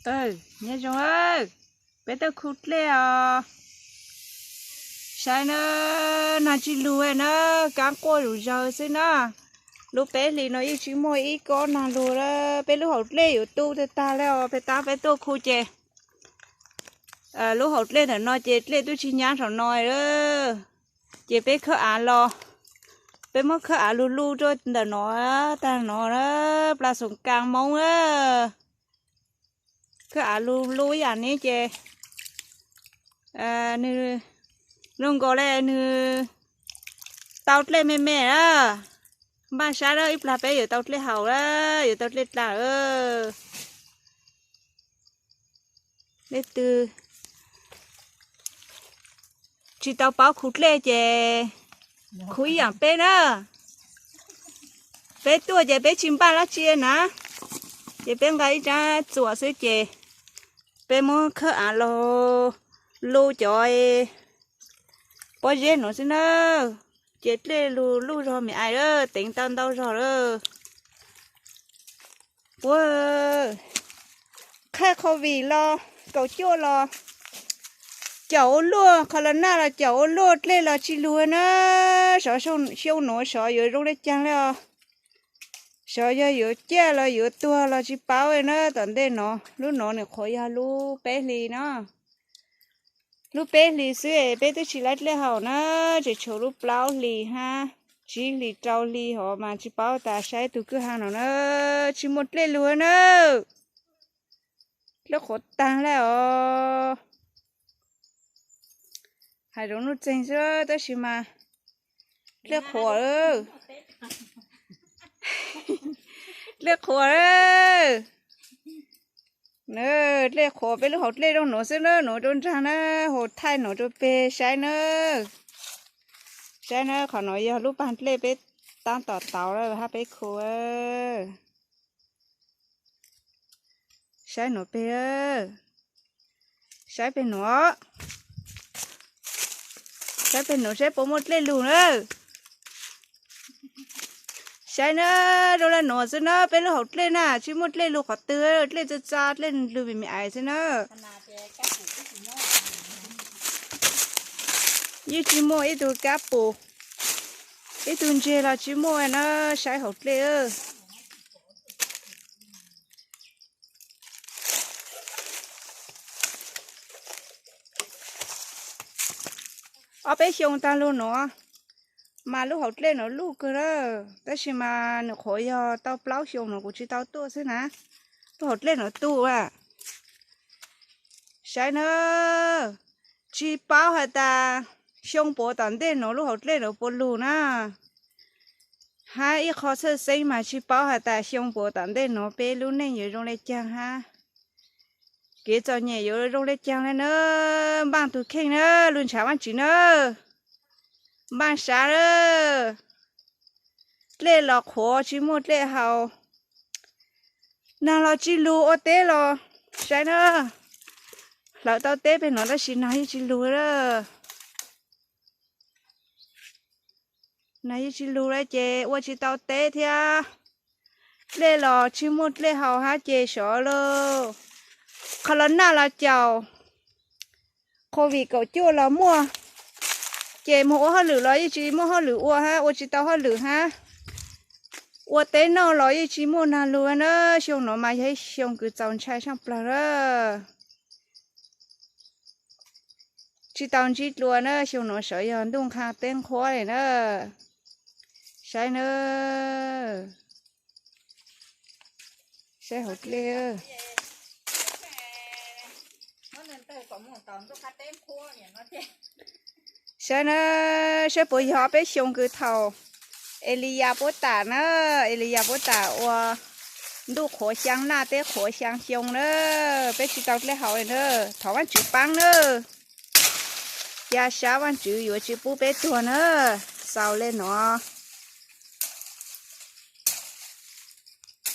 Nyob zoo, peb tuaj khu dlej os. Saib na, nag tsis lug na, kaab quaj zom zaws xwb na. Lub peb hlis no yeej tsis muaj ib kob nag lug la. Peb lub hauv dlej yuav tu tag tag le os, peb tab peb tuaj khu ces lub hauv dlej ntawm no ces dlej twb tsis nyab saum no la. Ces peb khawb av los, peb muab khawb av lug luj rau ntawm no, tag no na, plas xoom kas moob na. Khawb av lug luj ib yam ne ces nws zoo nkaus le nws tau dlej me me na. Npaj sab na, ib plag peb yuav tau dlej haus la, yuav tau dlej dlawb. Dlej twg tsis tau paub khu dlej ces khu ib yam peb na. Peb tuaj ces peb tsis npaj dab tsi na, ces peb nqa ib rab txuas xwb ces peb muab khawb av los luj cov pob zeb no xwb na. Ces dlej lug luj zog me ais la, teev tau ntau zog la. Puab, qhaj COVID los, kaum cuaj los, caum ua luaj, qhov los naj los caum ua luaj, dlej los tsis lug na. Sov xyoo nuav sov yuav zoo le caag le os. Sov yog yuav ciaj los yuav tuag los tsis paub na. Tom ntej no, lub no nws qhuav yog lub peb hlis no. Lub peb hlis xwb es peb twb tsis laib dlej haus na, tseem tshuav lub plaub hlis hab tsib hlis rau hlis hov mas tsis paub tas saib tug kwj ha no na, tsis muaj dlej lug na. Dlej qhuav taag le os. Hais zoo nuj txeeg xwb tab sis mas dlej qhuav, dlej qhuav. Dlej qhuav, peb lub hauv dlej zoo nuav xwb na, nuav rau nraag na, hos thaij nuav rau peg saib na. Saib na, qhov no yog lub paag dlej peb taab tom tauv hab peb khu. Saib nuav peg, saib peg nuav, saib peg nuav saib puas muaj dlej lug na. Saib na, zoo le nuav xwb na, peb lub hauv dlej na tsis muaj dlej lug qhov twg, dlej txav txav, dlej lug me me ais xwb na. Yeej tsis muaj ib tug kab pus, ib tug ntseg los tsis muaj na, saib hauv dlej. Ob peb xyoo taag lug nuav mas lub hauv dlej nuav luj kawg la, tab sis mas nws qhuav yog tau plaub xyoo nuav kuv tsis tau tuaj xwb na, lub hauv dlej nuav tu a. Saib na, tsis paub has tas xyoo puav tom ntej nuav lub hauv dlej nuav puas lug na. Hab ib qho txhawj xeeb mas tsis paub has tas xyoo puav tom ntej nuav peb lub neej yuav zoo le caag hab kev txom nyem yuav zoo le caag le na. Npaaj tug kheej na, lug ntshaw Vaajtswv na. Npaaj sav na, dlej los qhuav tsis muaj dlej haus, naag los tsis lug ua teb los, saib na, hlawv tau teb peg nuav tab sis naag yeej tsis lug la. Naag yeej tsis lug la ces ua tsis tau teb thiab. Dlej los tsis muaj dlej haus hab ces sov lauj. Qhov los naj los caum, COVID kaum cuaj los muaj, ces moog ua hauj lwm los yeej tsis muaj hauj lwm ua hab ua tsis tau hauj lwm hab. Ua teb noj los yeej tsis muaj naag lug na. Xyoo nuav mas yog ib xyoo kws txaus ntshai tshaaj plawg la. Tsis tau ntsib dlua na, xyoo nuav sawv yog ntuj nqha teb nqhuab li na. Saib na, saib hauv dlej. Saib na, saib puas yog peb xyoo kws thaum Eliyas puab tam na, Eliyas puab tam ua ntuj qhuav xyaa naj teb qhuav xyaa xyoo na, peb tsis tau dlej haus li na, thov Vaajtswv paab na. Ca sab Vaajtswv yuav tsis pub peb tuag na, xaus le nuav.